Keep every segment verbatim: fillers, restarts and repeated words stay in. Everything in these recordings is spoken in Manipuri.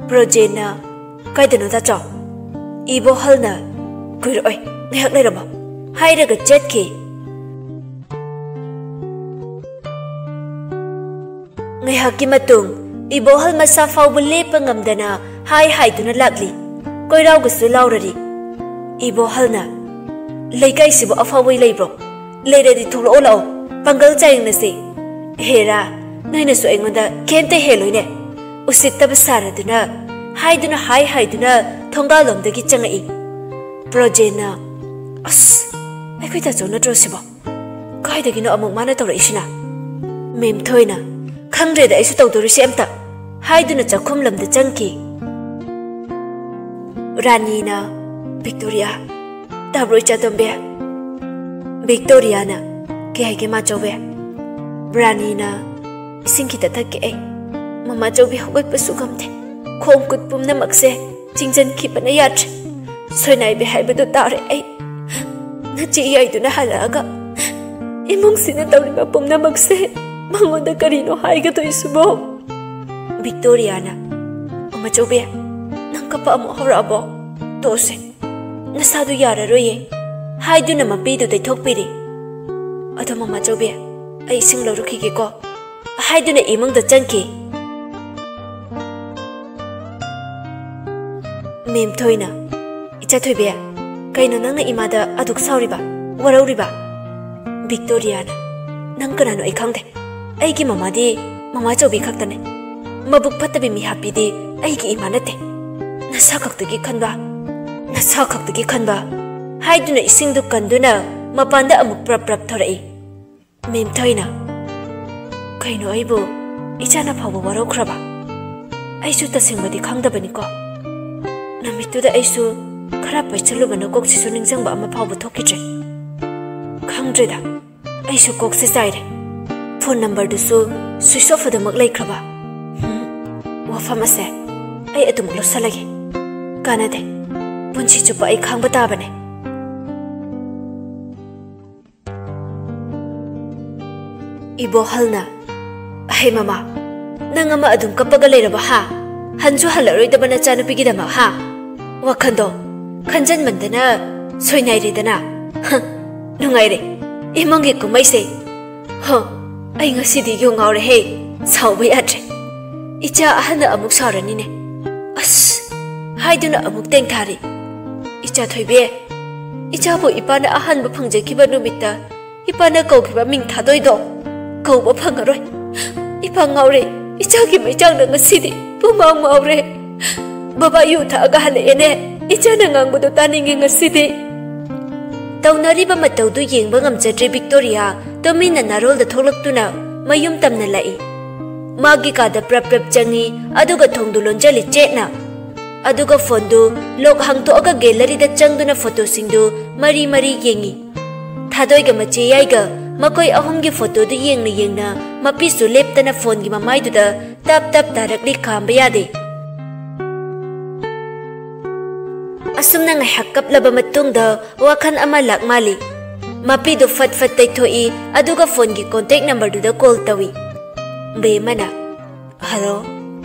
ꯄ꯭ꯔꯣꯖꯦꯟꯅ, "ꯀꯥꯏꯗꯅꯣ ꯇꯥꯆꯧ? ꯏꯕꯣꯍꯜꯅ, ꯀꯨꯏꯔꯛꯑꯣꯏ, ꯉꯥꯏꯍꯥꯛ ꯂꯩꯔꯝꯃꯣ," ꯍꯥꯏꯔꯒ ꯆꯠꯈꯤ꯫ ꯉꯥꯏꯍꯥꯛꯀꯤ ꯃꯇꯨꯡ, ꯏꯕꯣꯍꯜ ꯃꯁꯥ ꯐꯥꯎꯕ ꯂꯦꯞꯄ ꯉꯝꯗꯅ ꯍꯥꯏ ꯍꯥꯏꯗꯨꯅ ꯂꯥꯛꯂꯤ꯫ ꯀꯣꯏꯔꯥꯎꯒꯁꯨ ꯂꯥꯎꯔꯔꯤ꯫ ꯏꯕꯣꯍꯜꯅ, "ꯂꯩꯀꯥꯏꯁꯤꯕꯨ ꯑꯐꯥꯎꯕꯩ ꯂꯩꯕ꯭ꯔꯣ? ꯂꯩꯔꯗꯤ ꯊꯣꯛꯂꯛꯑꯣ ꯂꯥꯛꯑꯣ, ꯄꯥꯡꯒꯜ ꯆꯥꯌꯦꯡꯅꯁꯤ꯫ ꯍꯦꯔꯥ, ꯅꯣꯏꯅꯁꯨ ꯑꯩꯉꯣꯟꯗ ꯀꯩꯝꯇ ꯍꯦꯜꯂꯣꯏꯅꯦ꯫ ꯎꯁꯤꯠꯇꯕ ꯁꯥꯔꯗꯨꯅ," ꯍꯥꯏꯗꯨꯅ ꯍꯥꯏ ꯍꯥꯏꯗꯨꯅ ꯊꯣꯡꯒꯥꯜꯂꯣꯝꯗꯒꯤ ꯆꯪꯉꯛꯏ꯫ ꯄ꯭ꯔꯣꯖꯦꯟꯅ, "ꯑꯁ, ꯑꯩꯈꯣꯏ ꯇꯥꯆꯧ ꯅꯠꯇ꯭ꯔꯣ ꯁꯤꯕꯣ? ꯀꯥꯏꯗꯒꯤꯅꯣ ꯑꯃꯨꯛ ꯃꯥꯅ ꯇꯧꯔꯛꯏꯁꯤꯅ?" ꯃꯦꯝꯊꯣꯏꯅ, "ꯈꯪꯗ꯭ꯔꯦꯗ ꯑꯩꯁꯨ ꯇꯧꯗꯣꯔꯤꯁꯦ ꯑꯝꯇ," ꯍꯥꯏꯗꯨꯅ ꯆꯥꯛꯈꯨꯝ ꯂꯝꯗ ꯆꯪꯈꯤ꯫ ꯔꯥꯅꯤꯅ, "ꯚꯤꯛꯇꯣꯔꯤꯌꯥ, ꯇꯥꯕ꯭ꯔꯣ ꯏꯆꯥꯇꯣꯝꯕꯤ?" ꯚꯤꯛꯇꯣꯔꯤꯌꯥꯅ, "ꯀꯩ ꯍꯥꯏꯒꯦ ꯃꯥꯆꯧꯕꯤ?" ꯔꯥꯅꯤꯅ, "ꯏꯁꯤꯡ ꯈꯤꯇ ꯊꯛꯀꯦ ꯑꯩ꯫ ꯃꯃꯥꯆꯧꯕꯤ ꯍꯧꯒꯠꯄꯁꯨ ꯉꯝꯗꯦ꯫ ꯈꯣꯡ ꯈꯨꯠ ꯄꯨꯝꯅꯃꯛꯁꯦ ꯆꯤꯡꯖꯟꯈꯤꯕꯅ ꯌꯥꯗ꯭ꯔꯦ꯫ ꯁꯣꯏꯅꯥꯏꯕꯤ ꯍꯥꯏꯕꯗꯨ ꯇꯥꯔꯦ ꯑꯩ꯫ ꯅꯆꯦ ꯌꯥꯏꯗꯨꯅ ꯍꯜꯂꯛꯑꯒ ꯏꯃꯨꯡꯁꯤꯅ ꯇꯧꯔꯤꯕ ꯄꯨꯝꯅꯃꯛꯁꯦ ꯃꯉꯣꯟꯗ ꯀꯔꯤꯅꯣ ꯍꯥꯏꯒꯗꯣꯏꯁꯤꯕꯣ?" ꯚꯤꯛꯇꯣꯔꯤꯌꯥꯅ, "ꯃꯃꯥꯆꯧꯕꯤ, ꯅꯪ ꯀꯞꯄ ꯑꯃꯨꯛ ꯍꯧꯔꯛꯑꯕꯣ? ꯇꯣꯛꯑꯁꯦ꯫ ꯅꯁꯥꯗꯨ ꯌꯥꯔꯔꯣꯏꯌꯦ," ꯍꯥꯏꯗꯨꯅ ꯃꯄꯤꯗꯨ ꯇꯩꯊꯣꯛꯄꯤꯔꯤ꯫ "ꯑꯗꯣ ꯃꯃꯥꯆꯧꯕꯤ, ꯑꯩ ꯏꯁꯤꯡ ꯂꯧꯔꯨꯈꯤꯒꯦꯀꯣ," ꯍꯥꯏꯗꯨꯅ ꯏꯃꯨꯡꯗ ꯆꯪꯈꯤ꯫ ꯃꯦꯝꯊꯣꯏꯅ, "ꯏꯆꯥꯊꯣꯏꯕꯤ, ꯀꯩꯅꯣ ꯅꯪꯅ ꯏꯃꯥꯗ ꯑꯗꯨꯛ ꯁꯥꯎꯔꯤꯕ, ꯋꯥꯔꯧꯔꯤꯕ?" ꯚꯤꯛꯇꯣꯔꯤꯌꯥꯅ, "ꯅꯪ ꯀꯅꯥꯅꯣ ꯑꯩ ꯈꯪꯗꯦ꯫ ꯑꯩꯒꯤ ꯃꯃꯥꯗꯤ ꯃꯃꯥꯆꯧꯕꯤ ꯈꯛꯇꯅꯦ꯫ ꯃꯕꯨꯛ ꯐꯠꯇꯕꯤ ꯃꯤꯍꯥꯠꯄꯤꯗꯤ ꯑꯩꯒꯤ ꯏꯃꯥ ꯅꯠꯇꯦ꯫ ꯅꯁꯥ ꯈꯛꯇꯒꯤ ꯈꯟꯕ, ꯅꯁꯥ ꯈꯛꯇꯒꯤ ꯈꯟꯕ," ꯍꯥꯏꯗꯨꯅ ꯏꯁꯤꯡꯗꯨ ꯀꯟꯗꯨꯅ ꯃꯄꯥꯟꯗ ꯑꯃꯨꯛ ꯄ꯭ꯔꯞ ꯄ꯭ꯔꯞ ꯊꯣꯔꯛꯏ꯫ ꯃꯦꯝꯊꯣꯏꯅ, "ꯀꯩꯅꯣ ꯑꯩꯕꯨ ꯏꯆꯥꯅ ꯐꯥꯎꯕ ꯋꯥꯔꯧꯈ꯭ꯔꯕ? ꯑꯩꯁꯨ ꯇꯁꯦꯡꯕꯗꯤ ꯈꯪꯗꯕꯅꯤꯀꯣ꯫ ꯅꯨꯃꯤꯠꯇꯨꯗ ꯑꯩꯁꯨ ꯈꯔ ꯄꯩꯁꯜꯂꯨꯕꯅ ꯀꯣꯛꯁꯤꯁꯨ ꯅꯤꯡꯁꯤꯡꯕ ꯑꯃ ꯐꯥꯎꯕ ꯊꯣꯛꯈꯤꯗ꯭ꯔꯦ꯫ ꯈꯪꯗ꯭ꯔꯦꯗ, ꯑꯩꯁꯨ ꯀꯣꯛꯁꯦ ꯆꯥꯏꯔꯦ꯫ ꯐꯣꯟ ꯅꯝꯕꯔꯗꯨꯁꯨ ꯁ꯭ꯋꯤꯆ ꯑꯣꯐ ꯑꯗꯨꯃꯛ ꯂꯩꯈ꯭ꯔꯕ꯫ ꯍꯝ, ꯋꯥꯐꯝ ꯑꯁꯦ ꯑꯩ ꯑꯗꯨꯃꯛ ꯂꯧꯁꯜꯂꯒꯦ꯫ ꯀꯥꯟꯅꯗꯦ, ꯄꯨꯟꯁꯤ ꯆꯨꯞꯄ ꯑꯩ ꯈꯥꯡꯕ ꯇꯥꯕꯅꯦ꯫ ꯏꯕꯣꯍꯜꯅ, "ꯍꯩ ꯃꯃꯥ, ꯅꯪ ꯑꯃ ꯑꯗꯨꯝ ꯀꯞꯄꯒ ꯂꯩꯔꯕ ꯍꯥ? ꯍꯟꯁꯨ ꯍꯜꯂꯔꯣꯏꯗꯕ ꯅꯆꯥꯅꯨꯄꯤꯒꯤꯗꯃꯛ ꯍꯥ? ꯋꯥꯈꯟꯗꯣ ꯈꯟꯖꯟꯃꯟꯗꯅ ꯁꯣꯏꯅꯥꯏꯔꯦꯗꯅ꯫ ꯍ, ꯅꯨꯡꯉꯥꯏꯔꯦ ꯏꯃꯨꯡꯒꯤ ꯀꯨꯝꯍꯩꯁꯦ꯫ ꯍ, ꯑꯩ ꯉꯁꯤꯗꯤ ꯌꯨ ꯉꯥꯎꯔꯦꯍꯦ꯫ ꯁꯥꯎꯕ ꯌꯥꯗ꯭ꯔꯦ꯫ ꯏꯆꯥ ꯑꯍꯟꯅ ꯑꯃꯨꯛ ꯁꯥꯎꯔꯅꯤꯅꯦ꯫ ꯑꯁ, ꯍꯥꯏꯗꯨꯅ ꯑꯃꯨꯛ ꯇꯦꯡꯊꯥꯔꯤ꯫ ꯏꯆꯥ ꯊꯣꯏꯕꯤ, ꯏꯆꯥꯕꯨ ꯏꯄꯥꯅ ꯑꯍꯥꯟꯕ ꯐꯪꯖꯈꯤꯕ ꯅꯨꯃꯤꯠꯇ ꯏꯄꯥꯅ ꯀꯧꯈꯤꯕ ꯃꯤꯡ ꯊꯥꯗꯣꯏꯗꯣ ꯀꯧꯕ ꯐꯪꯉꯔꯣꯏ꯫ ꯏꯄꯥ ꯉꯥꯎꯔꯦ꯫ ꯏꯆꯥꯒꯤ ꯃꯩꯆꯥꯛꯅ ꯉꯁꯤꯗꯤ ꯄꯨꯃꯥꯡ ꯃꯥꯎꯔꯦ꯫ ꯕꯕꯥ ꯌꯨ ꯊꯛꯑꯒ ꯍꯜꯂꯛꯑꯦꯅꯦ꯫ ꯏꯆꯥꯅ ꯉꯥꯡꯕꯗꯣ ꯇꯥꯅꯤꯡꯉꯦ ꯉꯁꯤꯗꯤ꯫" ꯇꯧꯅꯔꯤꯕ ꯃꯇꯧꯗꯨ ꯌꯦꯡꯕ ꯉꯝꯖꯗ꯭ꯔꯦ ꯕꯤꯛꯇꯣꯔꯤꯌꯥ꯫ ꯇꯨꯃꯤꯟꯅ ꯅꯥꯔꯣꯜꯗ ꯊꯣꯛꯂꯛꯇꯨꯅ ꯃꯌꯨꯝ ꯇꯝꯅ ꯂꯥꯛꯏ꯫ ꯃꯥꯒꯤ ꯀꯥꯗ ꯄ꯭ꯔꯞ ꯄ꯭ꯔꯞ ꯆꯪꯉꯤ, ꯑꯗꯨꯒ ꯊꯣꯡꯗꯨ ꯂꯣꯟꯖꯜꯂꯤ ꯆꯦꯠꯅ꯫ ꯑꯗꯨꯒ ꯐꯣꯟꯗꯨ ꯂꯣꯛ ꯍꯥꯡꯇꯣꯛꯑꯒ ꯒꯦꯂꯔꯤꯗ ꯆꯪꯗꯨꯅ ꯐꯣꯇꯣꯁꯤꯡꯗꯨ ꯃꯔꯤ ꯃꯔꯤ ꯌꯦꯡꯉꯤ꯫ ꯊꯥꯗꯣꯏꯒ ꯃꯆꯦ ꯌꯥꯏꯒ ꯃꯈꯣꯏ ꯑꯍꯨꯝꯒꯤ ꯐꯣꯇꯣꯗꯨ ꯌꯦꯡꯅ ꯌꯦꯡꯅ ꯃꯄꯤꯁꯨ ꯂꯦꯞꯇꯅ ꯐꯣꯟꯒꯤ ꯃꯃꯥꯏꯗꯨꯗ ꯇꯞ ꯇꯞ ꯇꯥꯔꯛꯂꯤ, ꯈꯥꯝꯕ ꯌꯥꯗꯦ꯫ ꯑꯁꯨꯝꯅ ꯉꯥꯏꯍꯥꯛ ꯀꯞꯂꯕ ꯃꯇꯨꯡꯗ ꯋꯥꯈꯜ ꯑꯃ ꯂꯥꯛ ꯃꯥꯜꯂꯤ꯫ ꯃꯄꯤꯗꯨ ꯐꯠ ꯐꯠ ꯇꯩꯊꯣꯛꯏ, ꯑꯗꯨꯒ ꯐꯣꯟꯒꯤ ꯀꯣꯟꯇꯦꯛ ꯅꯝꯕꯔꯗꯨꯗ ꯀꯣꯜ ꯇꯧꯏ꯫ ꯕꯦꯝꯃꯅ, "ꯍꯜꯂꯣ꯫"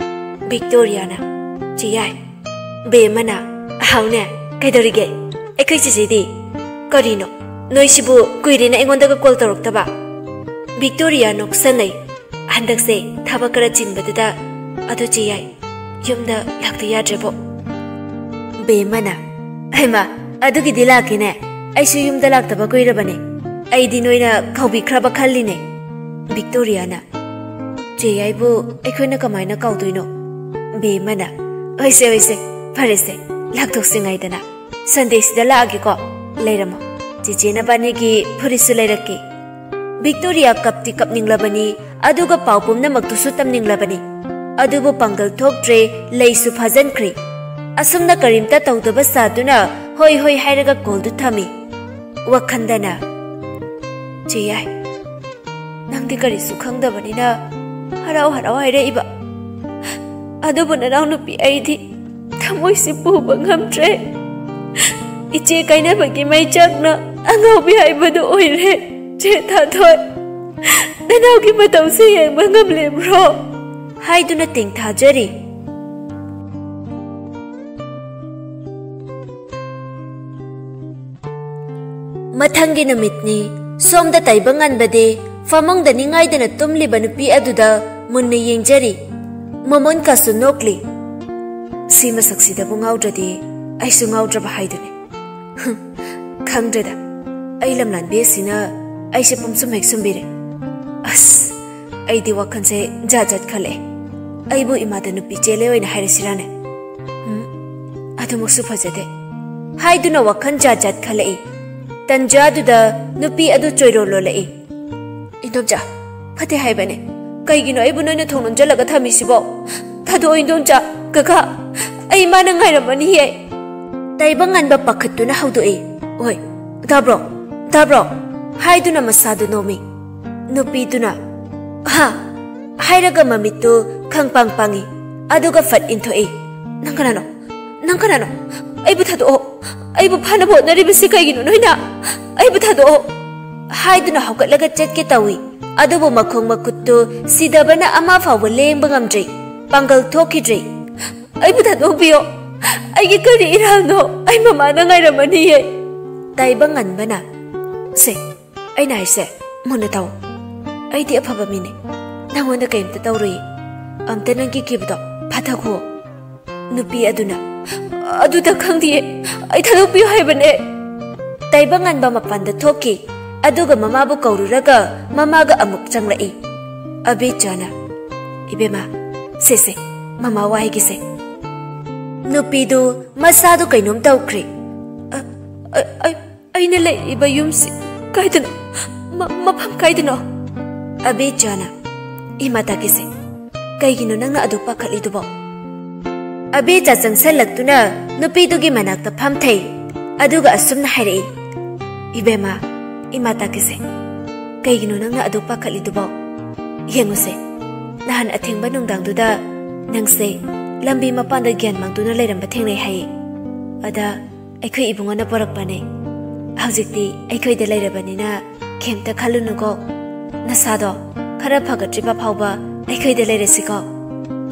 ꯕꯤꯛꯇꯣꯔꯤꯌꯥꯅ, "ꯆꯦ ꯌꯥꯏ꯫" ꯕꯦꯝꯃꯅ, "ꯍꯥꯎꯅꯦ, ꯀꯩꯗꯧꯔꯤꯒꯦ? ꯑꯩꯈꯣꯏ ꯆꯦꯆꯦꯗꯤ? ꯀꯔꯤꯅꯣ, ꯅꯣꯏꯁꯤꯕꯨ ꯀꯨꯏꯔꯦꯅ ꯑꯩꯉꯣꯟꯗꯒ ꯀꯣꯜ ꯇꯧꯔꯛꯇꯕ?" ꯕꯤꯛꯇꯣꯔꯤꯌꯥ ꯅꯣꯛꯁꯟꯅꯩ꯫ "ꯍꯟꯗꯛꯁꯦ ꯊꯕꯛ ꯈꯔ ꯆꯤꯟꯕꯗꯨꯗ꯫ ꯑꯗꯨ ꯆꯦ ꯌꯥꯏ, ꯌꯨꯝꯗ ꯂꯥꯛꯇ ꯌꯥꯗ꯭ꯔꯦꯕꯣ꯫" ꯕꯦꯝꯃꯅ, "ꯍꯩꯃꯥ, ꯑꯗꯨꯒꯤꯗꯤ ꯂꯥꯛꯀꯦꯅꯦ꯫ ꯑꯩꯁꯨ ꯌꯨꯝꯗ ꯂꯥꯛꯇꯕ ꯀꯨꯏꯔꯕꯅꯦ꯫ ꯑꯩꯗꯤ ꯅꯣꯏꯅ ꯀꯥꯎꯕꯤꯈ꯭ꯔꯕ ꯈꯜꯂꯤꯅꯦ꯫" ꯕꯤꯛꯇꯣꯔꯤꯌꯥꯅ, "ꯆꯦ ꯌꯥꯏꯕꯨ ꯑꯩꯈꯣꯏꯅ ꯀꯃꯥꯏꯅ ꯀꯥꯎꯗꯣꯏꯅꯣ?" ꯕꯦꯝꯃꯅ, "ꯍꯣꯏꯁꯦ, ꯍꯣꯏꯁꯦ, ꯐꯔꯦꯁꯦ, ꯂꯥꯛꯊꯣꯛꯁꯤ ꯉꯥꯏꯗꯅ꯫ ꯁꯟꯗꯦꯁꯤꯗ ꯂꯥꯛꯑꯒꯦꯀꯣ꯫ ꯂꯩꯔꯝꯃꯣ꯫ ꯆꯦꯆꯦ ꯅꯕꯥꯅꯤꯒꯤ ꯐꯨꯔꯤꯠꯁꯨ ꯂꯩꯔꯛꯀꯦ꯫" ꯕꯤꯛꯇꯣꯔꯤꯌꯥ ꯀꯞꯇꯤ ꯀꯞꯅꯤꯡꯂꯕꯅꯤ, ꯑꯗꯨꯒ ꯄꯥꯎ ꯄꯨꯝꯅꯃꯛꯇꯨꯁꯨ ꯇꯝꯅꯤꯡꯂꯕꯅꯤ꯫ ꯑꯗꯨꯕꯨ ꯄꯥꯡꯒꯜ ꯊꯣꯛꯇ꯭ꯔꯦ, ꯂꯩꯁꯨ ꯐꯥꯖꯤꯟꯈ꯭ꯔꯦ꯫ ꯑꯁꯨꯝꯅ ꯀꯔꯤꯝꯇ ꯇꯧꯗꯕ ꯁꯥꯗꯨꯅ ꯍꯣꯏ ꯍꯣꯏ ꯍꯥꯏꯔꯒ ꯀꯣꯜꯗꯨ ꯊꯝꯃꯤ꯫ ꯋꯥꯈꯟꯗꯅ, "ꯆꯦ ꯌꯥꯏ, ꯅꯪꯗꯤ ꯀꯔꯤꯁꯨ ꯈꯪꯗꯕꯅꯤꯅ ꯍꯔꯥꯎ ꯍꯔꯥꯎ ꯍꯥꯏꯔꯛꯏꯕ꯫ ꯑꯗꯨꯕꯨ ꯅꯅꯥꯎꯅꯨꯄꯤ ꯑꯩꯗꯤ ꯊꯃꯣꯏꯁꯤ ꯄꯨꯕ ꯉꯝꯗ꯭ꯔꯦ꯫ ꯏꯆꯦ ꯀꯥꯏꯅꯕꯒꯤ ꯃꯩꯆꯥꯛꯅ ꯑꯉꯥꯎꯕꯤ ꯍꯥꯏꯕꯗꯨ ꯑꯣꯏꯔꯦ꯫ ꯆꯦ ꯊꯥꯊꯣꯏ, ꯅꯅꯥꯎꯒꯤ ꯃꯇꯧꯁꯦ ꯌꯦꯡꯕ ꯉꯝꯂꯤꯕ꯭ꯔꯣ?" ꯍꯥꯏꯗꯨꯅ ꯇꯦꯡꯊꯥꯖꯔꯤ꯫ ꯃꯊꯪꯒꯤ ꯅꯨꯃꯤꯠꯅꯤ꯫ ꯁꯣꯝꯗ ꯇꯥꯏꯕꯪ ꯉꯟꯕꯗꯤ ꯐꯃꯨꯡꯗ ꯅꯤꯡꯉꯥꯏꯗꯅ ꯇꯨꯝꯂꯤꯕ ꯅꯨꯄꯤ ꯑꯗꯨꯗ ꯃꯨꯟꯅ ꯌꯦꯡꯖꯔꯤ꯫ ꯃꯃꯣꯟꯀꯥꯁꯨ ꯅꯣꯛꯂꯤ꯫ "ꯁꯤ ꯃꯁꯛꯁꯤꯗꯕꯨ ꯉꯥꯎꯗ꯭ꯔꯗꯤ ꯑꯩꯁꯨ ꯉꯥꯎꯗ꯭ꯔꯕ ꯍꯥꯏꯗꯨꯅꯤ꯫ ꯍꯨꯝ, ꯈꯪꯗ꯭ꯔꯦꯗ, ꯑꯩ ꯂꯝꯂꯥꯟꯕꯤ ꯑꯁꯤꯅ ꯑꯩꯁꯦ ꯄꯨꯝꯁꯨꯝ ꯍꯦꯛ ꯁꯨꯝꯕꯤꯔꯦ꯫ ꯑꯁ, ꯑꯩꯗꯤ ꯋꯥꯈꯜꯁꯦ ꯖꯥꯠ ꯖꯥꯠ ꯈꯜꯂꯛꯑꯦ꯫ ꯑꯩꯕꯨ ꯏꯃꯥꯗ ꯅꯨꯄꯤ ꯆꯦꯜꯂꯦ ꯑꯣꯏꯅ ꯍꯥꯏꯔꯁꯤꯔꯥꯅꯦ? ꯎꯝ, ꯑꯗꯨꯃꯛꯁꯨ ꯐꯖꯗꯦ" ꯍꯥꯏꯗꯨꯅ ꯋꯥꯈꯜ ꯖꯥꯠ ꯖꯥꯠ ꯈꯜꯂꯛꯏ꯫ ꯇꯟꯖꯥꯗꯨꯗ ꯅꯨꯄꯤ ꯑꯗꯨ ꯆꯣꯏꯔꯣꯜ ꯂꯣꯜꯂꯛꯏ꯫ "ꯏꯟꯗꯣꯝꯆꯥ, ꯐꯠꯇꯦ ꯍꯥꯏꯕꯅꯦ꯫ ꯀꯩꯒꯤꯅꯣ ꯑꯩꯕꯨ ꯅꯣꯏꯅ ꯊꯣꯡ ꯂꯣꯟꯖꯜꯂꯒ ꯊꯝꯃꯤꯁꯤꯕꯣ? ꯊꯥꯗꯣꯛꯑꯣ ꯏꯟꯗꯣꯝꯆꯥ, ꯀꯀꯥ, ꯑꯩ ꯏꯃꯥꯅ ꯉꯥꯏꯔꯝꯃꯅꯤꯌꯦ꯫" ꯇꯥꯏꯕꯪ ꯉꯟꯕ ꯄꯥꯈꯠꯇꯨꯅ ꯍꯧꯗꯣꯛꯏ꯫ "ꯑꯣꯏ, ꯇꯥꯕ꯭ꯔꯣ? ꯇꯥꯕ꯭ꯔꯣ?" ꯍꯥꯏꯗꯨꯅ ꯃꯁꯥꯗꯨ ꯅꯣꯝꯃꯤ꯫ ꯅꯨꯄꯤꯗꯨꯅ, "ꯍꯥ?" ꯍꯥꯏꯔꯒ ꯃꯃꯤꯠꯇꯨ ꯈꯪꯄꯥꯡ ꯄꯥꯡꯉꯤ꯫ ꯑꯗꯨꯒ ꯐꯠ ꯏꯟꯊꯣꯛꯏ꯫ "ꯅꯪ ꯀꯅꯥꯅꯣ? ꯅꯪ ꯀꯅꯥꯅꯣ? ꯑꯩꯕꯨ ꯊꯥꯗꯣꯛꯑꯣ꯫ ꯑꯩꯕꯨ ꯐꯥꯅꯕ ꯍꯣꯠꯅꯔꯤꯕꯁꯤ ꯀꯩꯒꯤꯅꯣ ꯅꯣꯏꯅ? ꯑꯩꯕꯨ ꯊꯥꯗꯣꯛꯑꯣ!" ꯍꯥꯏꯗꯨꯅ ꯍꯧꯒꯠꯂꯒ ꯆꯠꯀꯦ ꯇꯧꯏ꯫ ꯑꯗꯨꯕꯨ ꯃꯈꯣꯡ ꯃꯈꯨꯠꯇꯨ ꯁꯤꯗꯕꯅ ꯑꯃ ꯐꯥꯎꯕ ꯂꯦꯡꯕ ꯉꯝꯗ꯭ꯔꯦ꯫ ꯄꯥꯡꯒꯜ ꯊꯣꯛꯈꯤꯗ꯭ꯔꯦ꯫ "ꯑꯩꯕꯨ ꯊꯥꯗꯣꯛꯄꯤꯌꯣ꯫ ꯑꯩꯒꯤ ꯀꯔꯤ ꯏꯔꯥꯜꯅꯣ? ꯑꯩ ꯃꯃꯥꯅ ꯉꯥꯏꯔꯝꯃꯅꯤꯌꯦ꯫" ꯇꯥꯏꯕꯪ ꯉꯟꯕꯅ, "ꯁꯦ, ꯑꯩꯅ ꯍꯥꯏꯁꯦ ꯃꯨꯟꯅ ꯇꯥꯎ꯫ ꯑꯩꯗꯤ ꯑꯐꯕ ꯃꯤꯅꯦ꯫ ꯅꯪꯉꯣꯟꯗ ꯀꯩꯝꯇ ꯇꯧꯔꯨꯏ꯫ ꯑꯝꯇ ꯅꯪꯒꯤ ꯀꯤꯕꯗꯣ ꯐꯥꯊꯈꯣ꯫" ꯅꯨꯄꯤ ꯑꯗꯨꯅ, "ꯑꯗꯨꯗ ꯈꯪꯗꯤꯌꯦ꯫ ꯑꯩ ꯊꯥꯗꯣꯛꯄꯤꯌꯨ ꯍꯥꯏꯕꯅꯦ꯫" ꯇꯥꯏꯕꯪ ꯉꯟꯕ ꯃꯄꯥꯟꯗ ꯊꯣꯛꯈꯤ꯫ ꯑꯗꯨꯒ ꯃꯃꯥꯕꯨ ꯀꯧꯔꯨꯔꯒ ꯃꯃꯥꯒ ꯑꯃꯨꯛ ꯆꯪꯂꯛꯏ꯫ ꯑꯕꯦꯆꯥꯅ, "ꯏꯕꯦꯝꯃ, ꯁꯦ, ꯁꯦ, ꯃꯃꯥ ꯋꯥ ꯍꯥꯏꯒꯦꯁꯦ꯫" ꯅꯨꯄꯤꯗꯨ ꯃꯁꯥꯗꯨ ꯀꯩꯅꯣꯝ ꯇꯧꯈ꯭ꯔꯦ꯫ "ꯑ-, ꯑ-, ꯑꯩ, ꯑꯩꯅ ꯂꯩꯔꯤꯕ ꯌꯨꯝꯁꯤ ꯀꯥꯏꯗꯅꯣ? ꯃ-, ꯃꯐꯝ ꯀꯥꯏꯗꯅꯣ?" ꯑꯕꯦꯆꯥꯅ, "ꯏꯃꯥ ꯇꯥꯒꯦꯁꯦ, "ꯀꯩꯒꯤꯅꯣ ꯅꯪꯅ ꯑꯗꯨ ꯄꯥꯈꯠꯂꯤꯗꯨꯕꯣ?" ꯑꯕꯦꯆꯥ ꯆꯪꯁꯜꯂꯛꯇꯨꯅ ꯅꯨꯄꯤꯗꯨꯒꯤ ꯃꯅꯥꯛꯇ ꯐꯝꯊꯩ꯫ ꯑꯗꯨꯒ ꯑꯁꯨꯝꯅ ꯍꯥꯏꯔꯛꯏ, "ꯏꯕꯦꯝꯃ, ꯏꯃꯥ ꯇꯥꯛꯀꯦꯁꯦ꯫ ꯀꯩꯒꯤꯅꯣ ꯅꯪꯅ ꯑꯗꯨ ꯄꯥꯈꯠꯂꯤꯗꯨꯕꯣ? ꯌꯦꯡꯉꯨꯁꯦ, ꯅꯍꯥꯟ ꯑꯊꯦꯡꯕ ꯅꯨꯡꯗꯥꯡꯗꯨꯗ ꯅꯪꯁꯦ ꯂꯝꯕꯤ ꯃꯄꯥꯟꯗ ꯒ꯭ꯌꯥꯟ ꯃꯥꯡꯗꯨꯅ ꯂꯩꯔꯝꯕ ꯊꯦꯡꯅꯩ ꯍꯥꯏꯌꯦ꯫ ꯑꯗ ꯑꯩꯈꯣꯏ ꯏꯕꯨꯡꯉꯣꯅ ꯄꯣꯔꯛꯄꯅꯦ꯫ ꯍꯧꯖꯤꯛꯇꯤ ꯑꯩꯈꯣꯏꯗ ꯂꯩꯔꯕꯅꯤꯅ ꯀꯩꯝꯇ ꯈꯜꯂꯨꯅꯨꯀꯣ꯫ ꯅꯁꯥꯗꯣ ꯈꯔ ꯐꯒꯠꯇ꯭ꯔꯤꯕ ꯐꯥꯎꯕ ꯑꯩꯈꯣꯏꯗ ꯂꯩꯔꯁꯤꯀꯣ꯫"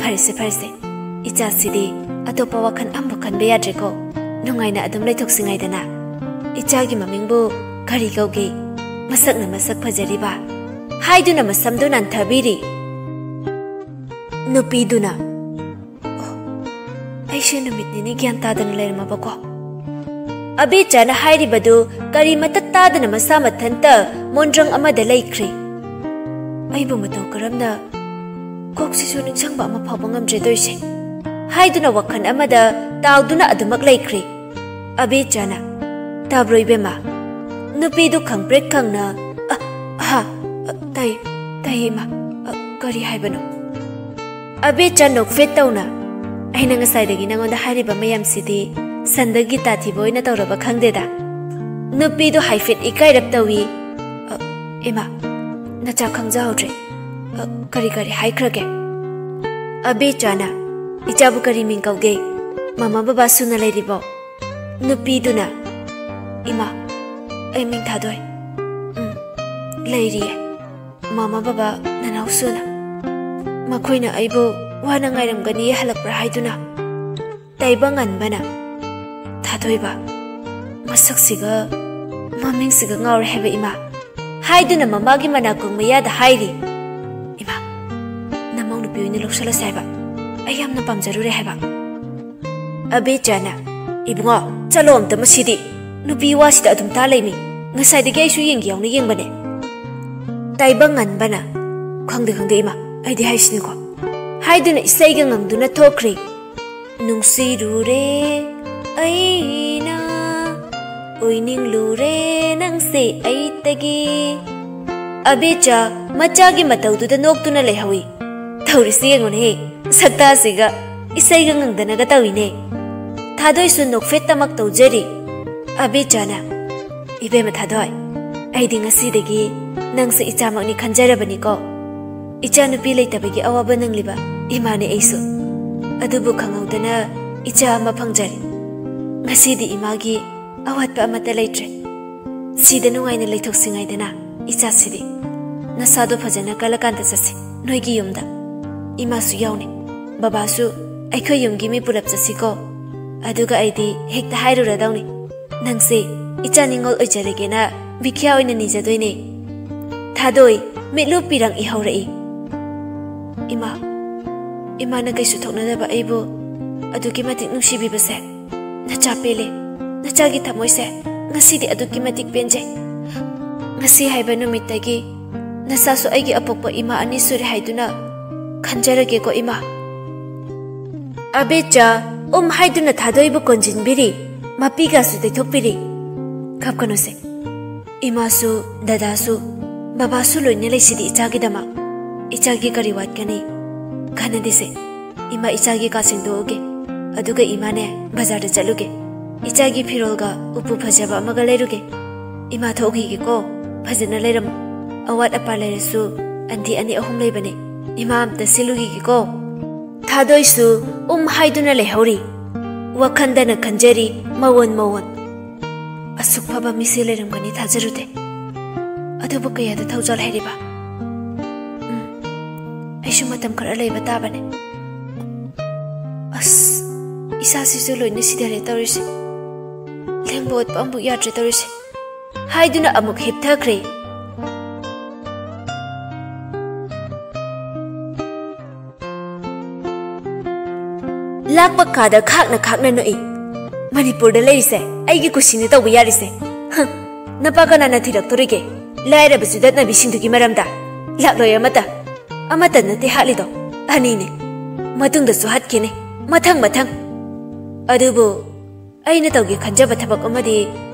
"ꯐꯔꯦꯁꯦ, ꯐꯔꯦꯁꯦ꯫ ꯏꯆꯥꯁꯤꯗꯤ ꯑꯇꯣꯞꯄ ꯋꯥꯈꯜ ꯑꯃꯐꯥꯎ ꯈꯟꯕ ꯌꯥꯗ꯭ꯔꯦꯀꯣ꯫ ꯅꯨꯡꯉꯥꯏꯅ ꯑꯗꯨꯝ ꯂꯩꯊꯣꯛꯁꯤ ꯉꯥꯏꯗꯅ꯫ ꯏꯆꯥꯒꯤ ꯃꯃꯤꯡꯕꯨ ꯀꯔꯤ ꯀꯧꯒꯦ? ꯃꯁꯛꯅ ꯃꯁꯛ ꯐꯖꯔꯤꯕ?" ꯍꯥꯏꯗꯨꯅ ꯃꯁꯝꯗꯨ ꯅꯥꯟꯊꯕꯤꯔꯤ꯫ ꯅꯨꯄꯤꯗꯨꯅ, "ꯑꯣ, ꯑꯩꯁꯦ ꯅꯨꯃꯤꯠ ꯅꯤꯅꯤ ꯒ꯭ꯌꯥꯟ ꯇꯥꯗꯅ ꯂꯩꯔꯝꯃꯕꯀꯣ꯫" ꯑꯕꯦꯆꯥꯅ ꯍꯥꯏꯔꯤꯕꯗꯨ ꯀꯔꯤꯃꯠꯇ ꯇꯥꯗꯅ ꯃꯁꯥ ꯃꯊꯟꯇ ꯃꯣꯟꯗ꯭ꯔꯪ ꯑꯃꯗ ꯂꯩꯈ꯭ꯔꯦ꯫ "ꯑꯩꯕꯨ ꯃꯇꯧ ꯀꯔꯝꯅ, ꯀꯣꯛꯁꯤꯁꯨ ꯅꯤꯡꯁꯤꯡꯕ ꯑꯃ ꯐꯥꯎꯕ ꯉꯝꯗ꯭ꯔꯦ ꯇꯧꯔꯤꯁꯦ," ꯍꯥꯏꯗꯨꯅ ꯋꯥꯈꯜ ꯑꯃꯗ ꯇꯥꯎꯗꯨꯅ ꯑꯗꯨꯃꯛ ꯂꯩꯈ꯭ꯔꯦ꯫ ꯑꯕꯦꯆꯥꯅ, "ꯇꯥꯕ꯭ꯔꯣ ꯏꯕꯦꯝꯃ?" ꯅꯨꯄꯤꯗꯨ ꯈꯪꯄ꯭ꯔꯦꯛ ꯈꯪꯅ, "ꯑ, ꯍꯥ, ꯑ, ꯇꯥꯏ, ꯇꯥꯏ ꯏꯃꯥ꯫ ꯑ, ꯀꯔꯤ ꯍꯥꯏꯕꯅꯣ?" ꯑꯕꯦꯆꯥ ꯅꯣꯛꯐꯦꯠ ꯇꯧꯅ, "ꯑꯩꯅ ꯉꯁꯥꯏꯗꯒꯤ ꯅꯉꯣꯟꯗ ꯍꯥꯏꯔꯤꯕ ꯃꯌꯥꯝꯁꯤꯗꯤ ꯁꯟꯗ ꯒꯤꯇꯥ ꯊꯤꯕ ꯑꯣꯏꯅ ꯇꯧꯔꯕ ꯈꯪꯗꯦꯗ꯫" ꯅꯨꯄꯤꯗꯨ ꯍꯥꯏꯐꯦꯠ ꯏꯀꯥꯏꯔꯞ ꯇꯧꯏ꯫ "ꯑ, ꯏꯃꯥ, ꯅꯆꯥ ꯈꯪꯖꯍꯧꯗ꯭ꯔꯦ꯫ ꯑ, ꯀꯔꯤ ꯀꯔꯤ ꯍꯥꯏꯈ꯭ꯔꯒꯦ?" ꯑꯕꯦꯆꯥꯅ, "ꯏꯆꯥꯕꯨ ꯀꯔꯤ ꯃꯤꯡ ꯀꯧꯒꯦ? ꯃꯃꯥ ꯕꯕꯥ ꯁꯨꯅ ꯂꯩꯔꯤꯕꯣ?" ꯅꯨꯄꯤꯗꯨꯅ, "ꯏꯃꯥ, ꯑꯩ ꯃꯤꯡ ꯊꯥꯗꯣꯏ꯫ ꯎꯝ, ꯂꯩꯔꯤꯌꯦ꯫ ꯃꯃꯥ ꯕꯕꯥ ꯅꯅꯥꯎꯁꯨꯅ꯫ ꯃꯈꯣꯏꯅ ꯑꯩꯕꯨ ꯋꯥꯅ ꯉꯥꯏꯔꯝꯒꯅꯤ ꯍꯜꯂꯛꯄ꯭ꯔꯥ ꯍꯥꯏꯗꯨꯅ꯫" ꯇꯥꯏꯕꯪꯉꯟꯕꯅ, "ꯊꯥꯗꯣꯏꯕ, ꯃꯁꯛꯁꯤꯒ ꯃꯃꯤꯡꯁꯤꯒ ꯉꯥꯎꯔꯦ ꯍꯥꯏꯕ ꯏꯃꯥ," ꯍꯥꯏꯗꯨꯅ ꯃꯃꯥꯒꯤ ꯃꯅꯥꯀꯣꯡ ꯃꯌꯥꯗ ꯍꯥꯏꯔꯤ꯫ "ꯏꯃꯥ, ꯅꯃꯧ ꯅꯨꯄꯤ ꯑꯣꯏꯅ ꯂꯧꯁꯜꯂꯁꯦ ꯍꯥꯏꯕ꯫ ꯑꯩ ꯌꯥꯝꯅ ꯄꯥꯝꯖꯔꯨꯔꯦ ꯍꯥꯏꯕ꯫" ꯑꯕꯦꯆꯥꯅ, "ꯏꯕꯨꯡꯉꯣ, ꯆꯠꯂꯣ ꯑꯝꯇ ꯃꯁꯤꯗꯤ꯫ ꯅꯨꯄꯤ ꯋꯥꯁꯤꯗ ꯑꯗꯨꯝ ꯇꯥ ꯂꯩꯃꯤ꯫ ꯉꯁꯥꯏꯗꯒꯤ ꯑꯩꯁꯨ ꯌꯦꯡꯒꯦ ꯌꯥꯎꯅ ꯌꯦꯡꯕꯅꯦ꯫" ꯇꯥꯏꯕꯪꯉꯟꯕꯅ, "ꯈꯪꯗꯦ, ꯈꯪꯗꯦ ꯏꯃꯥ, ꯑꯩꯗꯤ ꯍꯥꯏꯁꯤꯅꯤꯀꯣ," ꯍꯥꯏꯗꯨꯅ ꯏꯁꯩꯒ ꯉꯪꯗꯨꯅ ꯊꯣꯛꯈ꯭ꯔꯦ꯫ "ꯅꯨꯡꯁꯤꯔꯨꯔꯦ ꯑꯩꯅ, ꯑꯣꯏꯅꯤꯡꯂꯨꯔꯦ ꯅꯪꯁꯦ ꯑꯩꯇꯒꯤ꯫" ꯑꯕꯦꯆꯥ ꯃꯆꯥꯒꯤ ꯃꯇꯧꯗꯨꯗ ꯅꯣꯛꯇꯨꯅ ꯂꯩꯍꯧꯏ꯫ ꯇꯧꯔꯤꯁꯤ ꯌꯦꯡꯉꯨꯅꯦ, ꯁꯛꯇꯥꯁꯤꯒ ꯏꯁꯩꯒ ꯉꯪꯗꯅꯒ ꯇꯧꯏꯅꯦ꯫ ꯊꯥꯗꯣꯏꯁꯨ ꯅꯣꯛꯐꯦꯠꯇꯃꯛ ꯇꯧꯖꯔꯤ꯫ ꯑꯕꯦꯆꯥꯅ, "ꯏꯕꯦꯝꯃ ꯊꯥꯗꯣꯏ, ꯑꯩꯗꯤ ꯉꯁꯤꯗꯒꯤ ꯅꯪꯁꯦ ꯏꯆꯥꯃꯛꯅꯤ ꯈꯟꯖꯔꯕꯅꯤꯀꯣ꯫ ꯏꯆꯥ ꯅꯨꯄꯤ ꯂꯩꯇꯕꯒꯤ ꯑꯋꯥꯕ ꯅꯪꯂꯤꯕ ꯏꯃꯥꯅꯦ ꯑꯩꯁꯨ꯫ ꯑꯗꯨꯕꯨ ꯈꯪꯍꯧꯗꯅ ꯏꯆꯥ ꯑꯃ ꯐꯪꯖꯔꯦ꯫ ꯉꯁꯤꯗꯤ ꯏꯃꯥꯒꯤ ꯑꯋꯥꯠꯄ ꯑꯃꯠꯇ ꯂꯩꯇ꯭ꯔꯦ꯫ ꯁꯤꯗ ꯅꯨꯡꯉꯥꯏꯅ ꯂꯩꯊꯣꯛꯁꯤꯉꯥꯏꯗꯅ ꯏꯆꯥꯁꯤꯗꯤ꯫ ꯅꯁꯥꯗꯣ ꯐꯖꯅ ꯀꯜꯂꯀꯥꯟꯗ ꯆꯠꯁꯤ, ꯅꯣꯏꯒꯤ ꯌꯨꯝꯗ꯫ ꯏꯃꯥꯁꯨ ꯌꯥꯎꯅꯤ, ꯕꯕꯥꯁꯨ, ꯑꯩꯈꯣꯏ ꯌꯨꯝꯒꯤ ꯃꯤ ꯄꯨꯂꯞ ꯆꯠꯁꯤꯀꯣ꯫ ꯑꯗꯨꯒ ꯑꯩꯗꯤ ꯍꯦꯛꯇ ꯍꯥꯏꯔꯨꯔꯗꯧꯅꯤ, ꯅꯪꯁꯦ ꯏꯆꯥ ꯅꯤꯉꯣꯜ ꯑꯣꯏꯖꯔꯒꯦꯅ ꯚꯤꯈ꯭ꯌꯥ ꯑꯣꯏꯅ ꯅꯤꯖꯗꯣꯏꯅꯦ꯫" ꯊꯥꯗꯣꯏ ꯃꯤꯠꯂꯨ ꯄꯤꯔꯪ ꯏꯍꯧꯔꯛꯏ꯫ "ꯏꯃꯥ, ꯏꯃꯥꯅ ꯀꯩꯁꯨ ꯊꯣꯛꯅꯗꯕ ꯑꯩꯕꯨ ꯑꯗꯨꯛꯀꯤ ꯃꯇꯤꯛ ꯅꯨꯡꯁꯤꯕꯤꯕꯁꯦ ꯅꯆꯥ ꯄꯦꯜꯂꯦ꯫ ꯅꯆꯥꯒꯤ ꯊꯃꯣꯏꯁꯦ ꯉꯁꯤꯗꯤ ꯑꯗꯨꯛꯀꯤ ꯃꯇꯤꯛ ꯄꯦꯟꯖꯩ꯫ ꯉꯁꯤ ꯍꯥꯏꯕ ꯅꯨꯃꯤꯠꯇꯒꯤ ꯅꯆꯥꯁꯨ ꯑꯩꯒꯤ ꯑꯄꯣꯛꯄ ꯏꯃꯥ ꯑꯅꯤ ꯁꯨꯔꯦ ꯍꯥꯏꯗꯨꯅ ꯈꯟꯖꯔꯒꯦꯀꯣ ꯏꯃꯥ꯫" ꯑꯕꯦꯆꯥ ꯎꯝ ꯍꯥꯏꯗꯨꯅ ꯊꯥꯗꯣꯏꯕꯨ ꯀꯣꯟꯖꯤꯟꯕꯤꯔꯤ, ꯃꯄꯤꯒꯁꯨ ꯇꯩꯊꯣꯛꯄꯤꯔꯤ꯫ "ꯀꯞꯀꯅꯨꯁꯦ, ꯏꯃꯥꯁꯨ, ꯗꯗꯥꯁꯨ, ꯕꯕꯥꯁꯨ ꯂꯣꯏꯅ ꯂꯩꯁꯤꯗꯤ ꯏꯆꯥꯒꯤꯗꯃꯛ꯫ ꯏꯆꯥꯒꯤ ꯀꯔꯤ ꯋꯥꯠꯀꯅꯤ? ꯀꯥꯟꯅꯗꯦꯁꯦ, ꯏꯃꯥ ꯏꯆꯥꯒꯤ ꯀꯥ ꯁꯦꯡꯗꯣꯛꯎꯒꯦ, ꯑꯗꯨꯒ ꯏꯃꯥꯅꯦ ꯕꯖꯥꯔꯗ ꯆꯠꯂꯨꯒꯦ꯫ ꯏꯆꯥꯒꯤ ꯐꯤꯔꯣꯜꯒ ꯎꯄꯨ ꯐꯖꯕ ꯑꯃꯒ ꯂꯩꯔꯨꯒꯦ꯫ ꯏꯃꯥ ꯊꯣꯛꯈꯤꯒꯦꯀꯣ, ꯐꯖꯅ ꯂꯩꯔꯝꯃꯨ꯫ ꯑꯋꯥꯠ ꯑꯄꯥ ꯂꯩꯔꯁꯨ ꯑꯟꯇꯤ ꯑꯅꯤ ꯑꯍꯨꯝ ꯂꯩꯕꯅꯦ, ꯏꯃꯥ ꯑꯝꯇ ꯁꯤꯜꯂꯨꯈꯤꯒꯦꯀꯣ꯫" ꯊꯥꯗꯣꯏꯁꯨ ꯎꯝ ꯍꯥꯏꯗꯨꯅ ꯂꯩꯍꯧꯔꯤ꯫ ꯋꯥꯈꯟꯗꯅ ꯈꯟꯖꯔꯤ ꯃꯋꯣꯟ ꯃꯋꯣꯟ꯫ "ꯑꯁꯨꯛ ꯐꯕ ꯃꯤꯁꯦ ꯂꯩꯔꯝꯒꯅꯤ ꯊꯥꯖꯔꯨꯗꯦ꯫ ꯑꯗꯨꯕꯨ ꯀꯌꯥꯗ ꯊꯧꯖꯥꯜ ꯍꯥꯏꯔꯤꯕ? ꯎꯝ, ꯑꯩꯁꯨ ꯃꯇꯝ ꯈꯔ ꯂꯩꯕ ꯇꯥꯕꯅꯦ꯫ ꯑꯁ, ꯏꯁꯥꯁꯤꯁꯨ ꯂꯣꯏꯅ ꯁꯤꯊꯔꯦ ꯇꯧꯔꯤꯁꯦ꯫ ꯂꯦꯡꯕ ꯑꯣꯠꯄ ꯑꯃꯨꯛ ꯌꯥꯗ꯭ꯔꯦ ꯇꯧꯔꯤꯁꯦ꯫" ꯍꯥꯏꯗꯨꯅ ꯑꯃꯨꯛ ꯍꯤꯞꯊꯈ꯭ꯔꯦ꯫ ꯂꯥꯛꯄ ꯀꯥꯗ ꯈꯥꯛꯅ ꯈꯥꯛꯅ ꯅꯣꯛꯏ꯫ "ꯃꯅꯤꯄꯨꯔꯗ ꯂꯩꯔꯤꯁꯦ ꯑꯩꯒꯤ ꯀꯨꯁꯤꯅꯤ ꯇꯧꯕ ꯌꯥꯔꯤꯁꯦ꯫ ꯍ, ꯅꯄꯥ ꯀꯅꯥꯅ ꯊꯤꯔꯛꯇꯣꯔꯤꯒꯦ? ꯂꯥꯏꯔꯕ ꯆꯨꯗꯠꯅꯕꯤꯁꯤꯡꯗꯨꯒꯤ ꯃꯔꯝꯗ꯫ ꯂꯥꯛꯂꯣꯏ ꯑꯃꯠꯇ꯫ ꯑꯃꯠꯇ ꯅꯠꯇꯦ ꯍꯥꯠꯂꯤꯗꯣ, ꯑꯅꯤꯅꯦ꯫ ꯃꯇꯨꯡꯗꯁꯨ ꯍꯥꯠꯈꯤꯅꯤ, ꯃꯊꯪ ꯃꯊꯪ꯫ ꯑꯗꯨꯕꯨ ꯑꯩꯅ ꯇꯧꯒꯦ ꯈꯟꯖꯕ ꯊꯕꯛ ꯑꯃꯗꯤ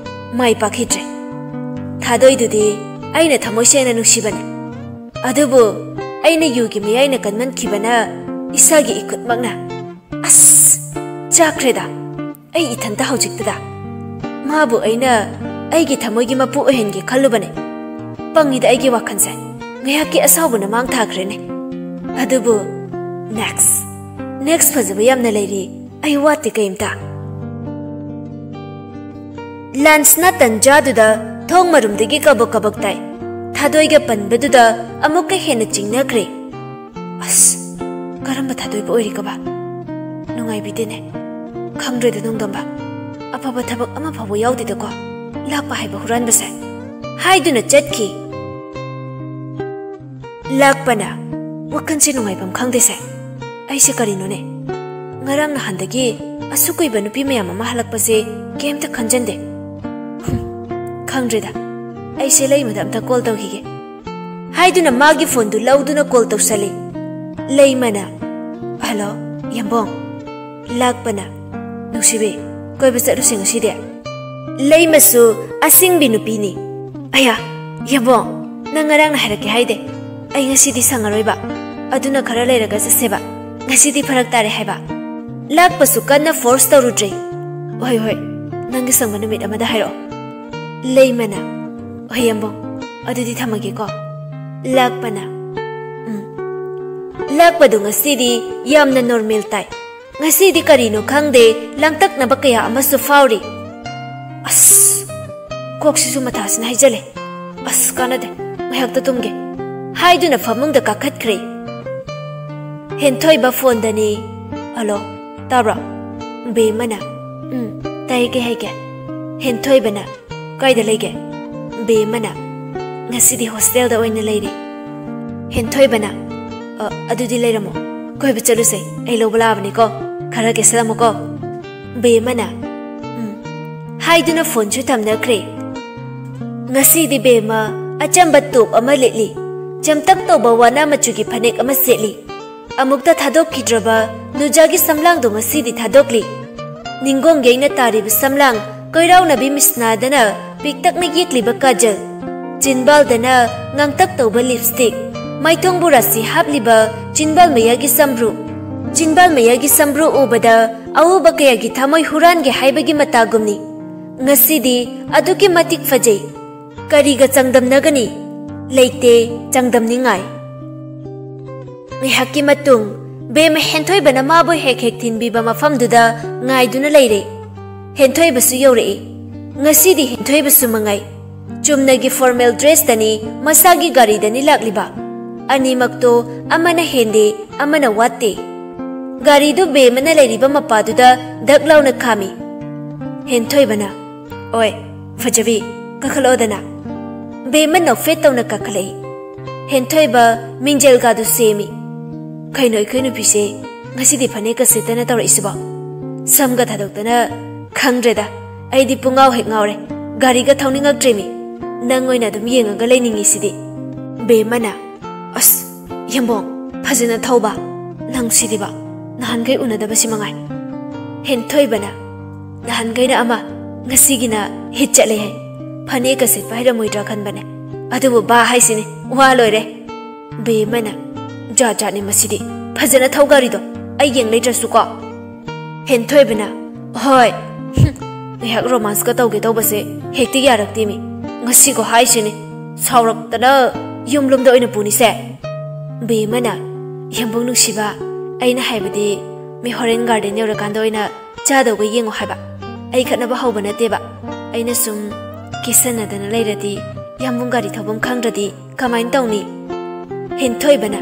ꯃꯥꯏ ꯄꯥꯛꯈꯤꯗ꯭ꯔꯦ꯫ ꯊꯥꯗꯣꯏꯗꯨꯗꯤ ꯑꯩꯅ ꯊꯃꯣꯏ ꯁꯦꯡꯅ ꯅꯨꯡꯁꯤꯕꯅꯦ꯫ ꯑꯗꯨꯕꯨ ꯑꯩꯅ ꯌꯨꯒꯤ ꯃꯌꯥꯏꯅ ꯀꯟꯃꯟꯈꯤꯕꯅ ꯏꯁꯥꯒꯤ ꯏꯈꯨꯠꯃꯛꯅ꯫ ꯑꯁ! ꯆꯥꯛꯈ꯭ꯔꯦꯗ꯫ ꯑꯩ ꯏꯊꯟꯇ ꯍꯧꯖꯤꯛꯇꯗ꯫ ꯃꯥꯕꯨ ꯑꯩꯅ ꯑꯩꯒꯤ ꯊꯃꯣꯏꯒꯤ ꯃꯄꯨ ꯑꯣꯏꯍꯟꯒꯦ ꯈꯜꯂꯨꯕꯅꯦ꯫ ꯄꯪꯉꯤꯗ ꯑꯩꯒꯤ ꯋꯥꯈꯜꯁꯦ꯫ ꯉꯥꯏꯍꯥꯛꯀꯤ ꯑꯁꯥꯎꯕꯅ ꯃꯥꯡ ꯊꯥꯈ꯭ꯔꯦꯅꯦ꯫ ꯑꯗꯨꯕꯨ next, next ꯐꯖꯕ ꯌꯥꯝꯅ ꯂꯩꯔꯤ꯫ ꯑꯩ ꯋꯥꯠꯇꯦ ꯀꯩꯝꯇ꯫ Lunchꯅ ꯇꯟꯖꯥꯗꯨꯗ ꯊꯣꯡ ꯃꯔꯨꯝꯗꯒꯤ ꯀꯕꯛ ꯀꯕꯛ ꯇꯥꯏ꯫ ꯊꯥꯗꯣꯏꯒ ꯄꯟꯕꯗꯨꯗ ꯑꯃꯨꯛꯀ ꯍꯦꯟꯅ ꯆꯤꯡꯅꯈ꯭ꯔꯦ꯫ ꯑꯁ, ꯀꯔꯝꯕ ꯊꯥꯗꯣꯏꯕ ꯑꯣꯏꯔꯤꯒꯕ? ꯅꯨꯡꯉꯥꯏꯕꯤꯗꯦꯅꯦ꯫ ꯈꯪꯗ꯭ꯔꯦꯗ ꯅꯣꯡꯗꯝꯕ꯫ ꯑꯐꯕ ꯊꯕꯛ ꯑꯃ ꯐꯥꯎꯕ ꯌꯥꯎꯗꯦꯗꯀꯣ꯫ ꯂꯥꯛꯄ ꯍꯥꯏꯕ ꯍꯨꯔꯥꯟꯕꯁꯦ꯫ ꯍꯥꯏꯗꯨꯅ ꯆꯠꯈꯤ꯫ ꯂꯥꯛꯄꯅ ꯋꯥꯈꯜꯁꯦ ꯅꯨꯡꯉꯥꯏꯐꯝ ꯈꯪꯗꯦꯁꯦ꯫ ꯑꯩꯁꯦ ꯀꯔꯤꯅꯣꯅꯦ? ꯉꯔꯥꯡ ꯅꯍꯥꯟꯗꯒꯤ ꯑꯁꯨꯛ ꯀꯨꯏꯕ ꯅꯨꯄꯤ ꯃꯌꯥꯝ ꯑꯃ ꯍꯜꯂꯛꯄꯁꯦ ꯀꯩꯝꯇ ꯈꯟꯖꯟꯗꯦ꯫ ꯍꯨꯝ, ꯈꯪꯗ꯭ꯔꯦꯗ꯫ ꯑꯩꯁꯦ ꯂꯩꯃꯗ ꯑꯝꯇ call ꯇꯧꯈꯤꯒꯦ꯫ ꯍꯥꯏꯗꯨꯅ ꯃꯥꯒꯤ phoneꯗꯨ ꯂꯧꯗꯨꯅ call ꯇꯧꯁꯜꯂꯤ꯫ ꯂꯩꯃꯅ, "Hello, ꯌꯥꯝꯕꯣꯡ?" ꯂꯥꯛꯄꯅ, "ꯅꯨꯡꯁꯤꯕꯤ, ꯀꯣꯏꯕ ꯆꯠꯂꯨꯁꯤ ꯉꯁꯤꯗꯤ?" ꯂꯩꯃꯁꯨ ꯑꯁꯤꯡꯕꯤ ꯅꯨꯄꯤꯅꯤ꯫ "ꯑꯌꯥ, ꯌꯥꯝꯕꯣꯡ, ꯅꯪ ꯉꯔꯥꯡꯅ ꯍꯥꯏꯔꯛꯀꯦ ꯍꯥꯏꯗꯦ꯫ ꯑꯩ ꯉꯁꯤꯗꯤ ꯁꯪꯉꯔꯣꯏꯕ꯫ ꯑꯗꯨꯅ ꯈꯔ ꯂꯩꯔꯒ ꯆꯠꯁꯦꯕ꯫ ꯉꯁꯤꯗꯤ ꯐꯔꯛ ꯇꯥꯔꯦ ꯍꯥꯏꯕ꯫" ꯂꯥꯛꯄꯁꯨ ꯀꯟꯅ force ꯇꯧꯔꯨꯗ꯭ꯔꯦ꯫ "ꯍꯣꯏ, ꯍꯣꯏ, ꯅꯪꯒꯤ ꯁꯪꯕ ꯅꯨꯃꯤꯠ ꯑꯃꯗ ꯍꯥꯏꯔꯛꯑꯣ꯫" ꯂꯩꯃꯅ, "ꯍꯣꯏ ꯌꯥꯝꯕꯣꯡ, ꯑꯗꯨꯗꯤ ꯊꯝꯃꯒꯦꯀꯣ꯫" ꯂꯥꯛꯄꯅ, "ꯎꯝ꯫" ꯂꯥꯛꯄꯗꯨ ꯉꯁꯤꯗꯤ ꯌꯥꯝꯅ normal ꯇꯥꯏ꯫ ꯉꯁꯤꯗꯤ ꯀꯔꯤꯅꯣ ꯈꯪꯗꯦ, ꯂꯥꯡꯇꯛꯅꯕ ꯀꯌꯥ ꯑꯃꯁꯨ ꯐꯥꯎꯔꯤ꯫ ꯑꯁ! ꯀꯣꯛꯁꯤꯁꯨ ꯃꯊꯥꯁꯤꯅ ꯍꯩꯖꯜꯂꯦ꯫ ꯑꯁ, ꯀꯥꯟꯅꯗꯦ꯫ ꯉꯥꯏꯍꯥꯛꯇ ꯇꯨꯝꯒꯦ꯫ ꯍꯥꯏꯗꯨꯅ ꯐꯃꯨꯡꯗ ꯀꯥꯈꯠꯈ꯭ꯔꯦ꯫ ꯍꯦꯟꯊꯣꯏꯕ phoneꯗꯅꯤ꯫ "Hello, ꯇꯥꯕ꯭ꯔꯣ?" ꯕꯦꯝꯃꯅ, "ꯎꯝ, ꯇꯥꯏ, ꯀꯩ ꯍꯥꯏꯒꯦ?" ꯍꯦꯟꯊꯣꯏꯕꯅ, "ꯀꯥꯏꯗ ꯂꯩꯒꯦ?" ꯕꯦꯝꯃꯅ, "ꯉꯁꯤꯗꯤ hostelꯗ ꯑꯣꯏꯅ ꯂꯩꯔꯦ꯫" ꯍꯦꯟꯊꯣꯏꯕꯅ, "ꯑ, ꯑꯗꯨꯗꯤ ꯂꯩꯔꯝꯃꯣ꯫ ꯀꯣꯏꯕ ꯆꯠꯂꯨꯁꯦ꯫ ꯑꯩ ꯂꯧꯕ ꯂꯥꯛꯑꯕꯅꯤꯀꯣ꯫ ꯈꯔ ꯀꯦꯁꯜꯂꯝꯃꯨꯀꯣ꯫" ꯕꯦꯝꯃꯅ, "ꯎꯝ" ꯍꯥꯏꯗꯨꯅ phoneꯁꯨ ꯊꯝꯅꯈ꯭ꯔꯦ꯫ ꯉꯁꯤꯗꯤ ꯕꯦꯝꯃ ꯑꯆꯝꯕ top ꯑꯃ ꯂꯤꯠꯂꯤ꯫ ꯆꯝꯇꯛ ꯇꯧꯕ ꯋꯥꯅꯥ ꯃꯆꯨꯒꯤ ꯐꯅꯦꯛ ꯑꯃ ꯁꯦꯠꯂꯤ꯫ ꯑꯃꯨꯛꯇ ꯊꯥꯗꯣꯛꯈꯤꯗ꯭ꯔꯕ ꯅꯨꯖꯥꯒꯤ ꯁꯝꯂꯥꯡꯗꯣ ꯉꯁꯤꯗꯤ ꯊꯥꯗꯣꯛꯂꯤ꯫ ꯅꯤꯡꯒꯣꯡ ꯌꯩꯅ ꯇꯥꯔꯤꯕ ꯁꯝꯂꯥꯡ, ꯀꯣꯏꯔꯥꯎꯅꯕꯤ ꯃꯤꯁꯅꯥꯗꯅ ꯄꯤꯛꯇꯛꯅ ꯌꯦꯛꯂꯤꯕ ꯀꯥꯖꯜ, ꯆꯤꯟꯕꯥꯜꯗꯅ ꯉꯥꯡꯇꯛ ꯇꯧꯕ lipstick, ꯃꯥꯏꯊꯣꯡꯕꯨ ꯔꯥꯁꯤ ꯍꯥꯞꯂꯤꯕ ꯆꯤꯟꯕꯥꯜ ꯃꯌꯥꯒꯤ ꯁꯝꯕ꯭ꯔꯨ꯫ ꯆꯤꯟꯕꯥꯜ ꯃꯌꯥꯒꯤ ꯁꯝꯕ꯭ꯔꯨ ꯎꯕꯗ ꯑꯎꯕ ꯀꯌꯥꯒꯤ ꯊꯃꯣꯏ ꯍꯨꯔꯥꯟꯒꯦ ꯍꯥꯏꯕꯒꯤ ꯃꯇꯥꯒꯨꯝꯅꯤ꯫ ꯉꯁꯤꯗꯤ ꯑꯗꯨꯛꯀꯤ ꯃꯇꯤꯛ ꯐꯖꯩ꯫ ꯀꯔꯤꯒ ꯆꯥꯡꯗꯝꯅꯒꯅꯤ? ꯂꯩꯇꯦ ꯆꯥꯡꯗꯝꯅꯤꯡꯉꯥꯏ꯫ ꯉꯥꯏꯍꯥꯛꯀꯤ ꯃꯇꯨꯡ ꯕꯦꯝꯃ ꯍꯦꯟꯊꯣꯏꯕꯅ ꯃꯥꯕꯨ ꯍꯦꯛ ꯍꯦꯛ ꯊꯤꯟꯕꯤꯕ ꯃꯐꯝꯗꯨꯗ ꯉꯥꯏꯗꯨꯅ ꯂꯩꯔꯦ꯫ ꯍꯦꯟꯊꯣꯏꯕꯁꯨ ꯌꯧꯔꯛꯏ꯫ ꯉꯁꯤꯗꯤ ꯍꯦꯟꯊꯣꯏꯕꯁꯨ ꯃꯉꯥꯏ꯫ ꯆꯨꯝꯅꯒꯤ formal dressꯇꯅꯤ, ꯃꯁꯥꯒꯤ ꯒꯥꯔꯤꯗꯅꯤ ꯂꯥꯛꯂꯤꯕ꯫ ꯑꯅꯤꯃꯛꯇꯣ ꯑꯃꯅ ꯍꯦꯟꯗꯦ, ꯑꯃꯅ ꯋꯥꯠꯇꯦ꯫ ꯒꯥꯔꯤꯗꯨ ꯕꯦꯝꯃꯅ ꯂꯩꯔꯤꯕ ꯃꯄꯥꯗꯨꯗ ꯗꯛ ꯂꯥꯎꯅ ꯈꯥꯝꯃꯤ꯫ ꯍꯦꯟꯊꯣꯏꯕꯅ, "ꯑꯣꯏ, ꯐꯖꯕꯤ, ꯀꯥꯈꯠꯂꯛꯑꯣꯗꯅ꯫" ꯕꯦꯝꯃ ꯅꯣꯛꯐꯦꯠ ꯇꯧꯅ ꯀꯥꯈꯠꯂꯛꯏ꯫ ꯍꯦꯟꯊꯣꯏꯕ ꯃꯤꯡꯖꯦꯜꯒꯥꯗꯨ ꯁꯦꯝꯃꯤ꯫ "ꯀꯩꯅꯣ ꯑꯩꯈꯣꯏ ꯅꯨꯄꯤꯁꯦ ꯉꯁꯤꯗꯤ ꯐꯅꯦꯛꯀ ꯁꯦꯠꯇꯅ ꯇꯧꯔꯛꯏꯁꯤꯕꯣ? ꯁꯝꯒ ꯊꯥꯗꯣꯛꯇꯅ, ꯈꯪꯗ꯭ꯔꯦꯗ, ꯑꯩꯗꯤ ꯄꯨꯡꯉꯥꯎ ꯍꯦꯛ ꯉꯥꯎꯔꯦ꯫ ꯒꯥꯔꯤꯒ ꯊꯧꯅꯤꯡꯉꯛꯇ꯭ꯔꯦꯃꯤ꯫ ꯅꯪ ꯑꯣꯏꯅ ꯑꯗꯨꯝ ꯌꯦꯡꯉꯒ ꯂꯩꯅꯤꯡꯉꯤꯁꯤꯗꯤ꯫" ꯕꯦꯝꯃꯅ, "ꯑꯁ, ꯌꯦꯝꯕꯣꯡ, ꯐꯖꯅ ꯊꯧꯕ꯫ ꯅꯪ ꯁꯤꯗꯤꯕ, ꯅꯍꯥꯟꯈꯩ ꯎꯅꯗꯕꯁꯤ ꯃꯉꯥꯏ꯫" ꯍꯦꯟꯊꯣꯏꯕꯅ, "ꯅꯍꯥꯟꯈꯩꯅ ꯑꯃ, ꯉꯁꯤꯒꯤꯅ ꯍꯤꯠ ꯆꯠꯂꯦ ꯍꯥꯏ꯫ ꯐꯅꯦꯛꯀ ꯁꯦꯠꯄ ꯍꯩꯔꯝꯃꯣꯏꯗ꯭ꯔꯥ ꯈꯟꯕꯅꯦ꯫ ꯑꯗꯨꯕꯨ ꯕꯥ ꯍꯥꯏꯁꯤꯅꯤ, ꯋꯥ ꯂꯣꯏꯔꯦ꯫" ꯕꯦꯝꯃꯅ, "ꯖꯥꯠ ꯖꯥꯠꯅꯤ ꯃꯁꯤꯗꯤ꯫ ꯐꯖꯅ ꯊꯧ ꯒꯥꯔꯤꯗꯣ, ꯑꯩ ꯌꯦꯡ ꯂꯩꯇ꯭ꯔꯁꯨꯀꯣ꯫" ꯍꯦꯟꯊꯣꯏꯕꯅ, "ꯍꯣꯏ, ꯍꯨꯝ, ꯉꯥꯏꯍꯥꯛ ꯔꯣꯃꯥꯟꯁꯀ ꯇꯧꯒꯦ ꯇꯧꯕꯁꯦ ꯍꯦꯛꯇ ꯌꯥꯔꯛꯇꯦꯃꯤ꯫ ꯉꯁꯤꯒꯣ ꯍꯥꯏꯁꯤꯅꯤ, ꯁꯥꯎꯔꯛꯇꯅ ꯌꯨꯝꯂꯣꯝꯗ ꯑꯣꯏꯅ ꯄꯨꯅꯤꯁꯦ꯫" ꯕꯦꯝꯃꯅ, "ꯌꯦꯝꯕꯨꯡ ꯅꯨꯡꯁꯤꯕ, ꯑꯩꯅ ꯍꯥꯏꯕꯗꯤ ꯃꯤ ꯍꯣꯔꯦꯟ ꯒꯥꯔꯗꯦꯟ ꯌꯧꯔꯀꯥꯟꯗ ꯑꯣꯏꯅ ꯆꯥꯗꯧꯒ ꯌꯦꯡꯉꯣ ꯍꯥꯏꯕ꯫ ꯑꯩ ꯈꯠꯅꯕ ꯍꯧꯕ ꯅꯠꯇꯦꯕ꯫ ꯑꯩꯅ ꯁꯨꯝ ꯀꯦꯁꯟꯅꯗꯅ ꯂꯩꯔꯗꯤ ꯌꯥꯝꯕꯨꯡ ꯒꯥꯔꯤ ꯊꯧꯐꯝ ꯈꯪꯗ꯭ꯔꯗꯤ ꯀꯃꯥꯏꯅ ꯇꯧꯅꯤ?" ꯍꯦꯟꯊꯣꯏꯕꯅ,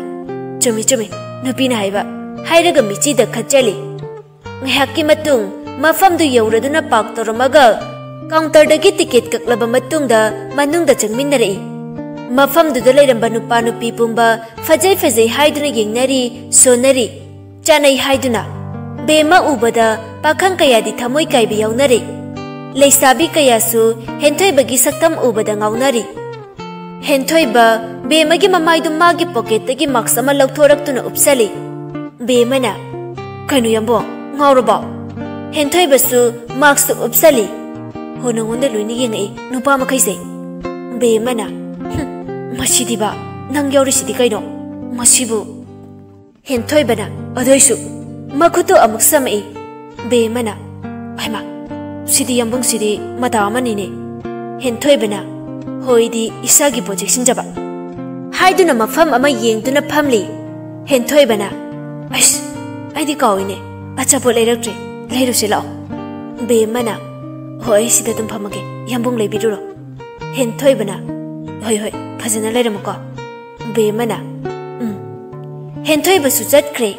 "ꯆꯨꯝꯃꯤ, ꯆꯨꯝꯃꯤ, ꯅꯨꯄꯤꯅ ꯍꯥꯏꯕ ꯍꯥꯏꯔꯒ ꯃꯤꯆꯤꯗ ꯈꯠꯆꯜꯂꯤ꯫" ꯉꯥꯏꯍꯥꯛꯀꯤ ꯃꯇꯨꯡ ꯃꯐꯝꯗꯨ ꯌꯧꯔꯗꯨꯅ ꯄꯥꯔꯛ ꯇꯧꯔꯝꯃꯒ ꯀꯥꯎꯟꯇꯔꯗꯒꯤ ꯇꯤꯀꯦꯠ ꯀꯛꯂꯕ ꯃꯇꯨꯡꯗ ꯃꯅꯨꯡꯗ ꯆꯪꯃꯤꯟꯅꯔꯛꯏ꯫ ꯃꯐꯝꯗꯨꯗ ꯂꯩꯔꯝꯕ ꯅꯨꯄꯥ ꯅꯨꯄꯤ ꯄꯨꯝꯕ ꯐꯖꯩ ꯐꯖꯩ ꯍꯥꯏꯗꯨꯅ ꯌꯦꯡꯅꯔꯤ, ꯁꯣꯟꯅꯔꯤ꯫ ꯆꯥꯅꯩ ꯍꯥꯏꯗꯨꯅ ꯕꯦꯝꯃ ꯎꯕꯗ ꯄꯥꯈꯪ ꯀꯌꯥꯗꯤ ꯊꯃꯣꯏ ꯀꯥꯏꯕ ꯌꯥꯎꯅꯔꯦ꯫ ꯂꯩꯁꯥꯕꯤ ꯀꯌꯥꯁꯨ ꯍꯦꯟꯊꯣꯏꯕꯒꯤ ꯁꯛꯇꯝ ꯎꯕꯗ ꯉꯥꯎꯅꯔꯤ꯫ ꯍꯦꯟꯊꯣꯏꯕ ꯕꯦꯝꯃꯒꯤ ꯃꯃꯥꯏꯗꯨ ꯃꯥꯒꯤ ꯄꯣꯀꯦꯠꯇꯒꯤ ꯃꯥꯛꯁ ꯑꯃ ꯂꯧꯊꯣꯔꯛꯇꯨꯅ ꯎꯞꯁꯜꯂꯤ꯫ ꯕꯦꯝꯃꯅ, "ꯀꯩꯅꯣ ꯌꯥꯝꯕꯣ, ꯉꯥꯎꯔꯕꯣ?" ꯍꯦꯟꯊꯣꯏꯕꯁꯨ ꯃꯥꯛꯁꯇꯨ ꯎꯞꯁꯜꯂꯤ꯫ "ꯍꯣ, ꯅꯉꯣꯟꯗ ꯂꯣꯏꯅ ꯌꯦꯡꯉꯛꯏ ꯅꯨꯄꯥ ꯃꯈꯩꯁꯦ꯫" ꯕꯦꯝꯃꯅ, "ꯍꯨꯝ, ꯃꯁꯤꯗꯤꯕ, ꯅꯪ ꯌꯥꯎꯔꯤꯁꯤꯗꯤ ꯀꯩꯅꯣ? ꯃꯁꯤꯕꯨ꯫ ꯍꯦꯟꯊꯣꯏꯕꯅ ꯑꯗꯨꯏꯁꯨ ꯃꯈꯨꯠꯇꯨ ꯑꯃꯨꯛ ꯁꯝꯃꯛꯏ꯫ ꯕꯦꯝꯃꯅ, "ꯍꯩꯃꯥ, ꯁꯤꯗꯤ ꯌꯥꯝꯕꯨꯡꯁꯤꯗꯤ ꯃꯇꯥ ꯑꯃꯅꯤꯅꯦ"꯫ ꯍꯦꯟꯊꯣꯏꯕꯅ, "ꯍꯣꯏꯗꯤ ꯏꯁꯥꯒꯤ ꯄꯣꯠ ꯆꯦꯛꯁꯤꯟꯖꯕ" ꯍꯥꯏꯗꯨꯅ ꯃꯐꯝ ꯑꯃ ꯌꯦꯡꯗꯨꯅ ꯐꯝꯂꯤ꯫ ꯍꯦꯟꯊꯣꯏꯕꯅ, "ꯑꯁ, ꯑꯩꯗꯤ ꯀꯥꯎꯏꯅꯦ, ꯑꯆꯥꯄꯣꯠ ꯂꯩꯔꯛꯇ꯭ꯔꯦ, ꯂꯩꯔꯨꯁꯦ ꯂꯥꯛꯑꯣ"꯫ ꯕꯦꯝꯃꯅ, "ꯍꯣꯏ, ꯑꯩ ꯁꯤꯗ ꯑꯗꯨꯝ ꯐꯝꯃꯒꯦ, ꯌꯥꯝꯕꯨꯡ ꯂꯩꯕꯤꯔꯨꯔꯣ"꯫ ꯍꯦꯟꯊꯣꯏꯕꯅ, "ꯍꯣꯏ, ꯍꯣꯏ, ꯐꯖꯅ ꯂꯩꯔꯝꯃꯨꯀꯣ"꯫ ꯕꯦꯝꯃꯅ, "ꯎꯝ"꯫ ꯍꯦꯟꯊꯣꯏꯕꯁꯨ ꯆꯠꯈ꯭ꯔꯦ꯫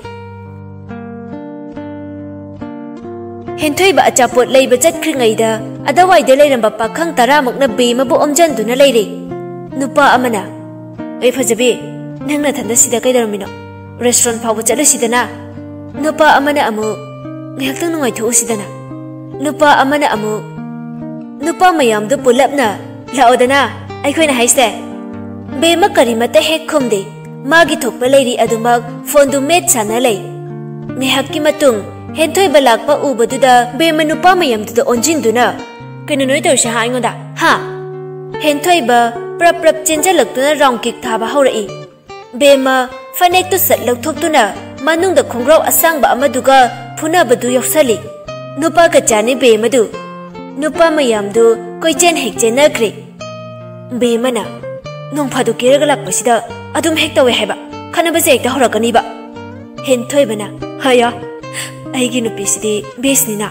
ꯍꯦꯟꯊꯣꯏꯕ ꯑꯆꯥꯄꯣꯠ ꯂꯩꯕ ꯆꯠꯈ꯭ꯔꯤꯉꯩꯗ ꯑꯗꯋꯥꯏꯗ ꯂꯩꯔꯝꯕ ꯄꯥꯈꯪ ꯇꯔꯥꯃꯨꯛꯅ ꯕꯦꯝꯃꯕꯨ ꯑꯣꯝꯖꯟꯗꯨꯅ ꯂꯩꯔꯦ꯫ ꯅꯨꯄꯥ ꯑꯃꯅ, "ꯑꯦ ꯐꯖꯕꯤ, ꯅꯪ ꯅꯊꯟꯗ ꯁꯤꯗ ꯀꯩꯗꯧꯔꯝꯃꯤꯅꯣ? ꯔꯦꯁꯇꯨꯔꯦꯟ ꯐꯥꯎꯕ ꯆꯠꯂꯨꯁꯤꯗꯅ"꯫ ꯅꯨꯄꯥ ꯑꯃꯅ ꯑꯃꯨꯛ, "ꯉꯥꯏꯍꯥꯛꯇꯪ ꯅꯨꯡꯉꯥꯏꯊꯣꯛꯎꯁꯤꯗꯅ"꯫ ꯅꯨꯄꯥ ꯑꯃꯅ ꯑꯃꯨꯛ, "ꯅꯨꯄꯥ ꯃꯌꯥꯝꯗꯨ ꯄꯨꯂꯞꯅ ꯂꯥꯛꯑꯣꯗꯅ, ꯑꯩꯈꯣꯏꯅ ꯍꯥꯏꯁꯦ"꯫ ꯕꯦꯝꯃ ꯀꯔꯤꯃꯠꯇ ꯍꯦꯛ ꯈꯨꯝꯗꯦ꯫ ꯃꯥꯒꯤ ꯊꯣꯛꯄ ꯂꯩꯔꯤ ꯑꯗꯨꯃꯛ ꯐꯣꯟꯗꯨ ꯃꯦꯠ ꯁꯥꯟꯅ ꯂꯩ꯫ ꯉꯥꯏꯍꯥꯛꯀꯤ ꯃꯇꯨꯡ ꯍꯦꯟꯊꯣꯏꯕ ꯂꯥꯛꯄ ꯎꯕꯗꯨꯗ ꯕꯦꯝꯃ ꯅꯨꯄꯥ ꯃꯌꯥꯝꯗꯨꯗ ꯑꯣꯟꯁꯤꯟꯗꯨꯅ, "ꯀꯩꯅꯣ ꯅꯣꯏ ꯇꯧꯔꯤꯁꯦ, ꯍꯥ, ꯑꯩꯉꯣꯟꯗ? ꯍꯥ?" ꯍꯦꯟꯊꯣꯏꯕ ꯄ꯭ꯔꯞ ꯄ꯭ꯔꯞ ꯆꯦꯟꯖꯜꯂꯛꯇꯨꯅ ꯔꯥꯎꯟ ꯀꯤꯛ ꯊꯥꯕ ꯍꯧꯔꯛꯏ꯫ ꯕꯦꯝꯃ ꯐꯅꯦꯛꯇꯨ ꯁꯠ ꯂꯧꯊꯣꯛꯇꯨꯅ ꯃꯅꯨꯡꯗ ꯈꯣꯡꯒ꯭ꯔꯥꯎ ꯑꯁꯥꯡꯕ ꯑꯃꯗꯨꯒ ꯐꯨꯅꯕꯗꯨ ꯌꯥꯎꯁꯜꯂꯤ꯫ ꯅꯨꯄꯥ ꯀꯆꯥꯅꯤ ꯕꯦꯝꯃꯗꯨ꯫ ꯅꯨꯄꯥ ꯃꯌꯥꯝꯗꯨ ꯀꯣꯏꯆꯦꯟ ꯍꯦꯛ ꯆꯦꯟꯅꯈ꯭ꯔꯦ꯫ ꯕꯦꯝꯃꯅ, "ꯅꯣꯡ ꯐꯥꯗꯣꯛ ꯀꯦꯔꯒ ꯂꯥꯛꯄꯁꯤꯗ ꯑꯗꯨꯝ ꯍꯦꯛ ꯇꯧꯋꯦ ꯍꯥꯏꯕ, ꯈꯠꯅꯕꯁꯦ ꯍꯦꯛꯇ ꯍꯧꯔꯛꯀꯅꯤꯕ"꯫ ꯍꯦꯟꯊꯣꯏꯕꯅ, "ꯍꯌꯥ, ꯑꯩꯒꯤ ꯅꯨꯄꯤꯁꯤꯗꯤ ꯕꯦꯁꯅꯤꯅ"꯫